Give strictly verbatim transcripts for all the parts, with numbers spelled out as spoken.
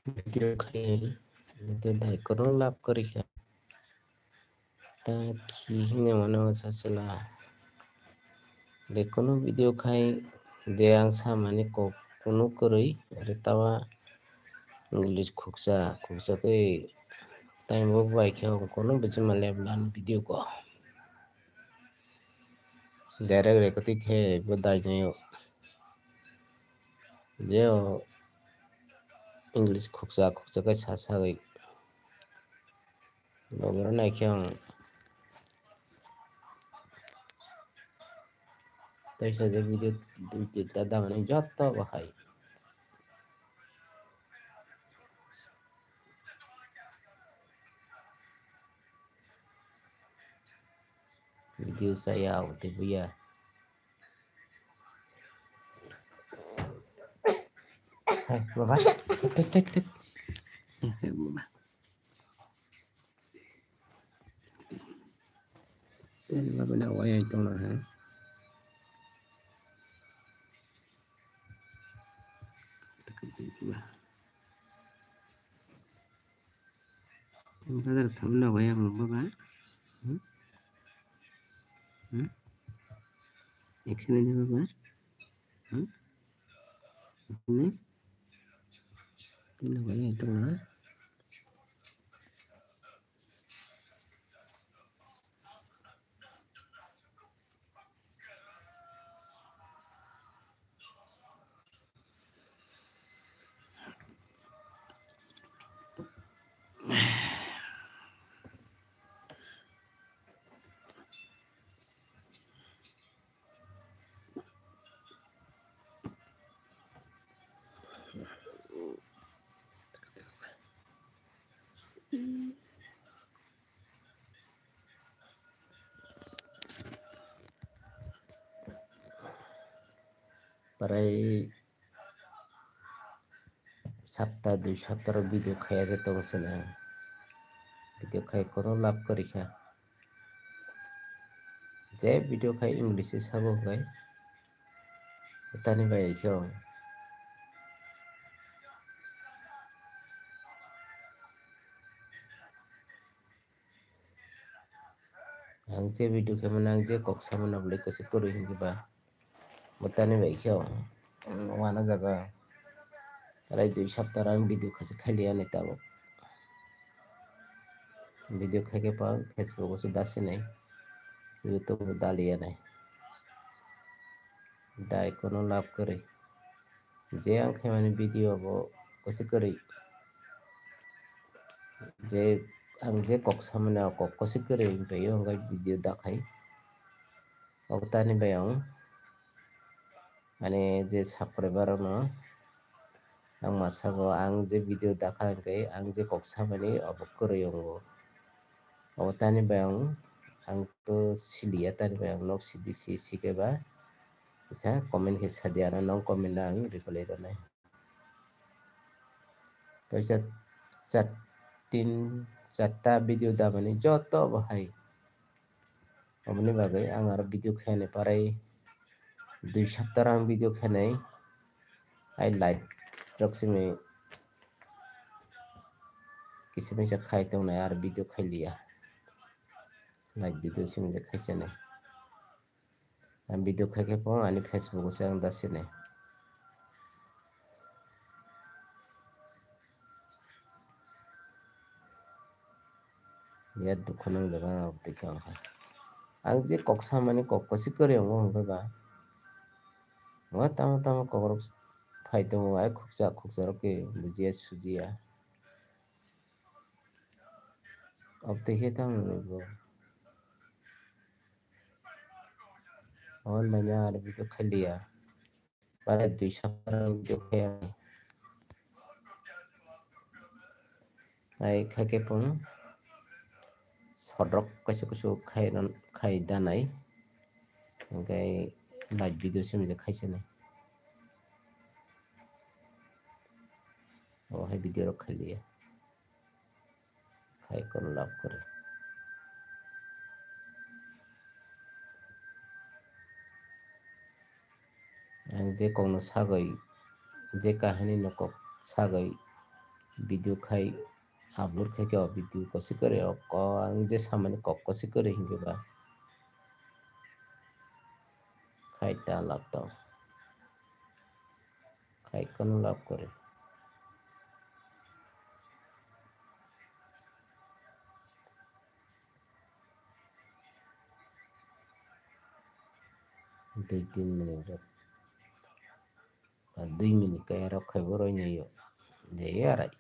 Video khai, video dai kono lab kori kha. Ta khi hine mano sachwla. De kono video khai de ang samani kok kunu kwrwi, are tawa English khuksa, khuksa khe time bo bai khe ang kono bijima lab lan video ko. Direct recording khe bo dai nayo. Jeo English khuksa khuksa khe sa sagwi. Bo borok nai khe ang tei sa je video dui tinta damani joto bo hai. Video saya tei buya. Hai, baba. Tek, tek, tek. Eh, tek, baba. Tek, baba, na waya tong na, ha? Tek, tek, baba. Bazar thamna waya mo baba. Hmm? Hmm? Ekhane de baba. Hmm? Ekhane. Tino waya tong na. Prai sapta dui sapta rok video khaya je tongo sini. Video khai kono lab kori kha. Je video khai English se sabo hwnkhe. Tani bai khe o. Ang je video khe mano, ang je kok samano bwlai kwchwk kwrwi hinkhe ba. Bo tani bai khe o, ang wana jaga rai dui sapta rang video khasi khailiya ni tabuk. Video khaikhe pang Facebook o se dasinai, YouTube o daliya nai. Dai kono lab kwrwi. Je ang khaimani video bo kwchwk kwrwi. Je ang je kok samani o kok kwchwk kwrwi, tei o hwnkhai video dakhai. Obo tani bai ang ani je subscriber rokno ang masa go, ang je video dakha hwnkhe ang je kok samani obo kwrwi wngo. Obo tani bai ang, ang to siliya, tani bai ang nok sidi si, sikhe ba kisa comment khe sadi, ano nong comment no ang reply rwnai. Kaisa chat tin, charta video damani joto bo hai. Aboni bagwi ang aro video khainai parai dui sapta rang video khainai. Ai live rok simi kisa misa khai tongnai, aro video khailiya. Live video simi je khaisanai. Ang video khaikhe phone ani Facebook o se ang dasinai. Ya dukhu nang jaga ang twi khe ang kha. Ang je kok samani kok kwchwk kwrwi wngo hwnkhe ba. Wa tamo tamo kokrok phai tongo, ai khukcha khukcha rok khe bujiya sujiya. Obtwi khe tamo bo. Hwn manya aro video khailiya. Bare dui sapta video khaiya. Ai khaikhe phone. Photrok kaisa kusu khai ron-, khai danai. Hingke live video simi je khai sini. O hai video rok khai liya. Khai kono lab kore. Ang je kokno sagoi, je kahani no kok sagoi video khai upload khai khe o video kosi kwrwi o ko ang je samani kok kosi kwrwi hinkhe ba khai ta lab tong. Khai kono lab kore. Dui tin minute rok. Ah, dui minute kaya rok khai bo roi nai yo. Je arai.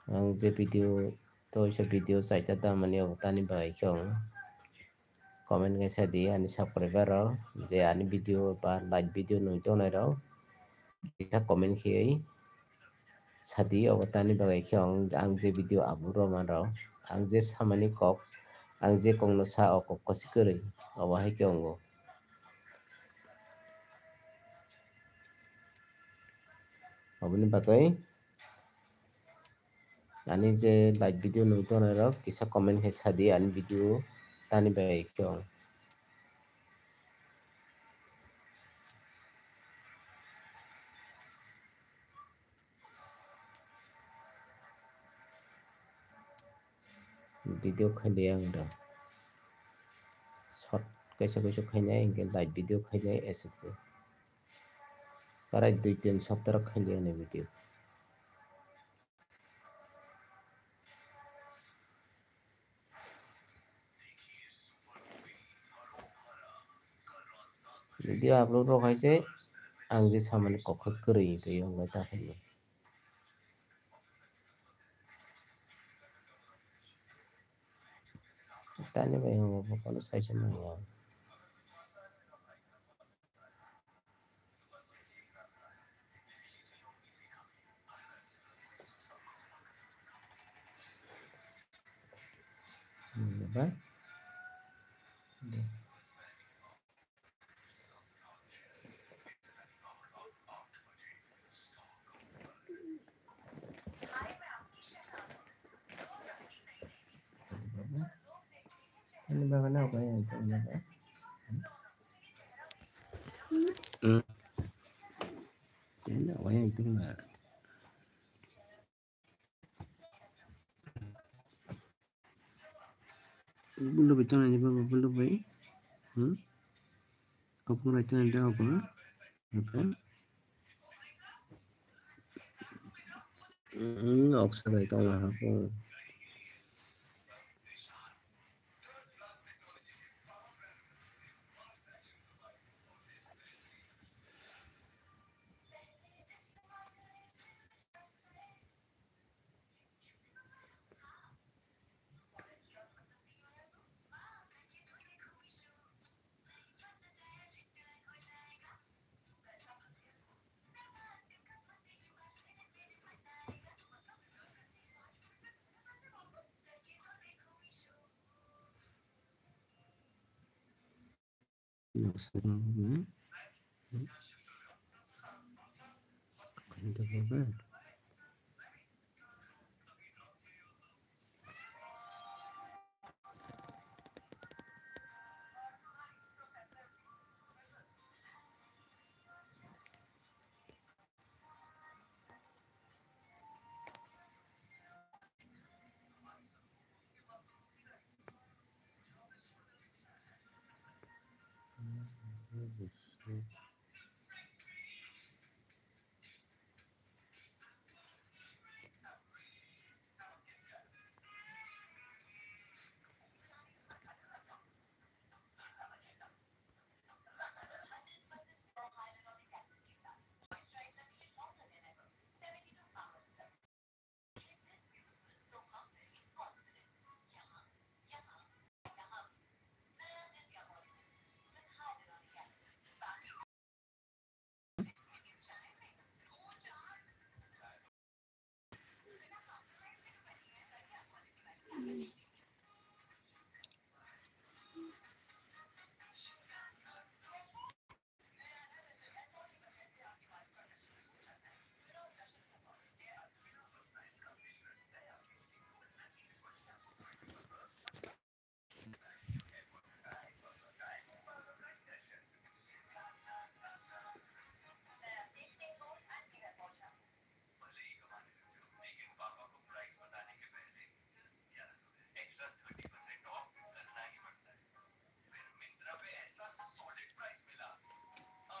Ang je video, toisa video chaita tamani obo tani bagwi khe ang comment khe sadi ani subscriber rok je ani video ba live video nui tongnai rok kisa comment kheyoi sadi obo tani bagwi khe ang, ang je video upload rw man rok ang je samani kok ang je kokno sa o kok kosi kwrwi obo hai khe wngo. Oboni bagwi ani je live video nui tongnai rok kisa comment hai sadi ani video tani bai khe ong. Video khailiya ang da. Short kaisa kaisa khainai, hingke live video khainai, S X A. Parai dui tin sopta rok khailiya ni video. Video upload rok hai se ang je samani kok khe kwrwi twi wng bai ta khainai. Tani bai hwnba bo kono sai se nang ya. Hmm, ba? Ani bagwi no kaya tongma ba. Hmm. Tei no kaya tongma. Bulu bai tong nai baba, bulu bai. Hmm? Kopung rai tong nai da obo. Oke. Hmm, oksa rai tong nai ha.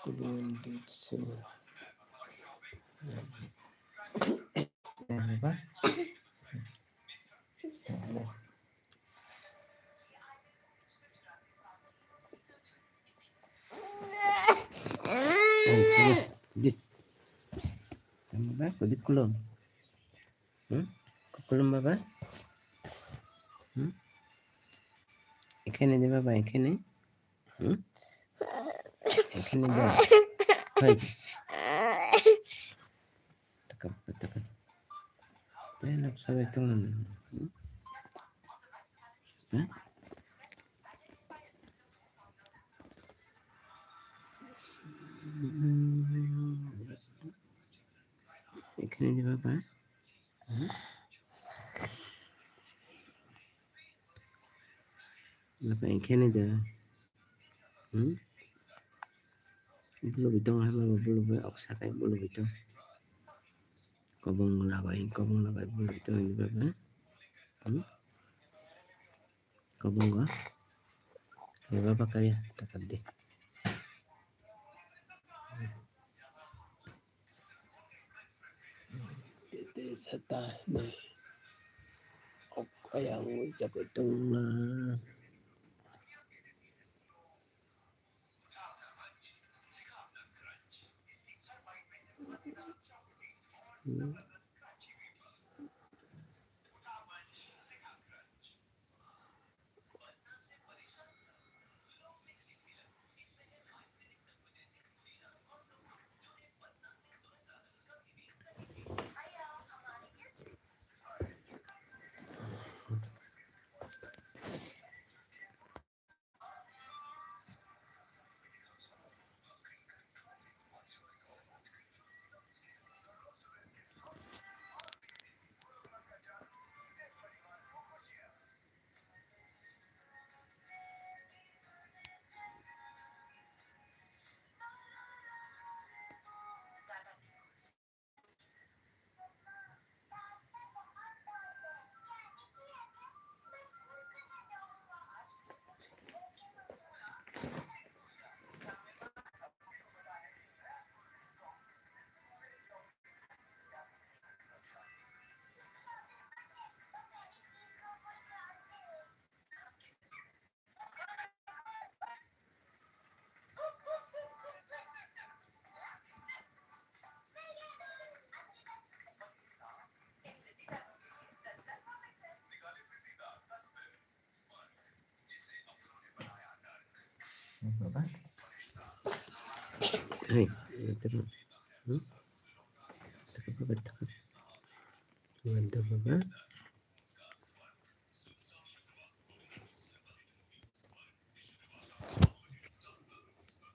Clean did so. Baba. Baba, kodi kulum. Hmm? Kulum baba. Hmm? Ekhene de baba, ekhene. Hmm? Ekhene de. Hai. Takap, takap. Pelak sabai tong. Hmm? Hmm? Ekhene de baba. Hmm? Baba, ekhene de. Hmm? Bulu bitong hai baba, bulu bai ok sakai bulu bitong. Kobong lagai, kobong lagai bulu bitong ini baba. Hmm? Kobong ga. Ya baba kaya takap de. Tete sata ne. Ok ayang ui jabai tong na. Baba. Hey, itu. Hmm? Takap baba, takap. Waduh, baba.